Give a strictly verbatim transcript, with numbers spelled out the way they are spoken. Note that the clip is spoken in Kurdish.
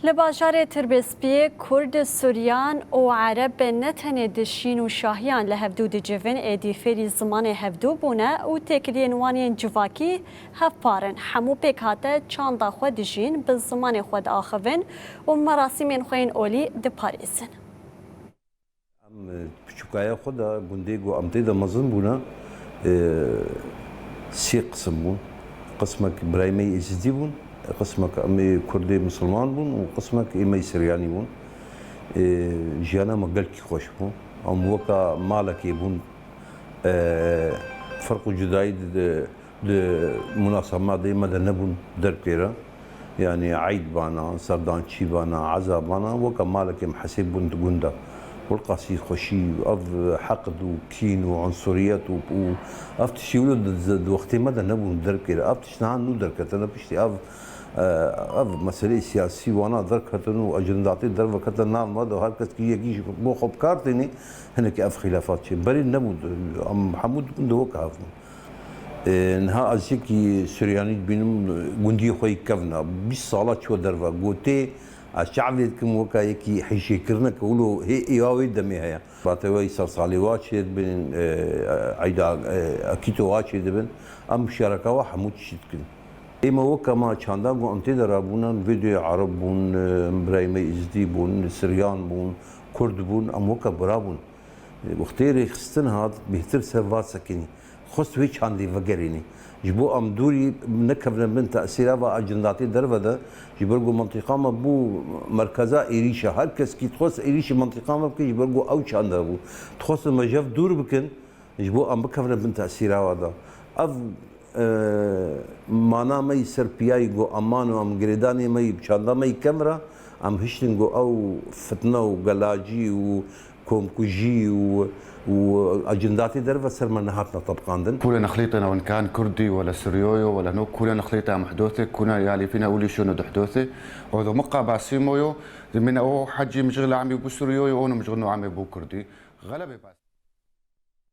Li bajarê Tirbêspiyê Kurd, Suryan û Ereb ne tenê dişîn û şahiyan li hevdû dicivin, êdî fêrî zimanê hevdû bûne û têkiliyên wan yên civakî hevpar in. Hemû pêkhate çanda xwe dijîn, bi zimanê xwe diaxivin û merasîmên xwe yên olî diparêzin. Em, e, piçûkaya xwe de gundê ku em tê de mezin bûne, e, sê qisim bûn. Qismek birayê me yê Êzidî bûn, qismek em ê Kurdê Misilman bûn û qismek ê me yê Siryanî bûn. E, jiyana me gelkî xweş bû. Em weka malekê bûn. E, ferq û cudayî di, di, Di munasebatê me de nebûn derbikê re. Yanî eyd bana, serdançî bana, eza bana, weke malekê em hesêb bûn di gund de. Wilqasî xweşî, ev heqd û kîn û unsuriyet û, û ev tiştî wilo di, di, di wextê me de nebûn derbikê re. Ev tişt niha nû derketine piştî ev, e, ev meseleyê siyasî wana derketin û ecendatê derve ketin nav me de her kes kî yekî ji bo xwe bi kar tînî, hinekî ev xilafat çê. Berê nebû, em hemû di gund de weke hev bûn. Ê, niha ez yekî Suryanî dibînim, gundiyê xwe yê kevna. Bîst sala çûye derve. Gotê, ez çavê dikim weka yekî hişêkirinek, wilo hê êwa wê demê heye. Bateweyî sersalê wa çêdibin, e, eyda, e, ekîto wa çêdibin. Em muşareka wa hemû tiştî dikin. Ê me weka ma çanda ku em tê de rabûnan, vê doyê Ereb bûn, e, birayê me Êzidî bûn, Siryan bûn, Kurd bûn, em weka bira bûn. Wextê rêxistin hat, bêhtir ser va sekinî. Xwest wê çandê vegerînî. Ji bo em dûrî nekevine bin tesîra va ecendatê derve de, ji ber ku mentiqa me bû merkeza êrîşa. Her kes kî dixwest êrîşî mentiqa me bike, ji ber ku ew çanda bû. Dixwestin me ji hev dûr bikin, ji bo em bikevine bin tesîra wa de. Ev, e, mana me yî ser piyayî ku eman û em girêdanê me yî bi çanda me yî kevra, em hiştin ku ew fitne û gelacî û komkujî û, û ecendatê derve ser me nehatine tebqandin. Kûle nexlîtene win kan Kurdî wele Siryoyo wele no kûle nexlîte em hidotê kûne yalîfîne ûlî şûne di hidotê. O do miqa basîmoyo, dimîne o hecî mijixle emî bû Siryoyo, onu mijixno emê bû Kurdî. Xelebê bas.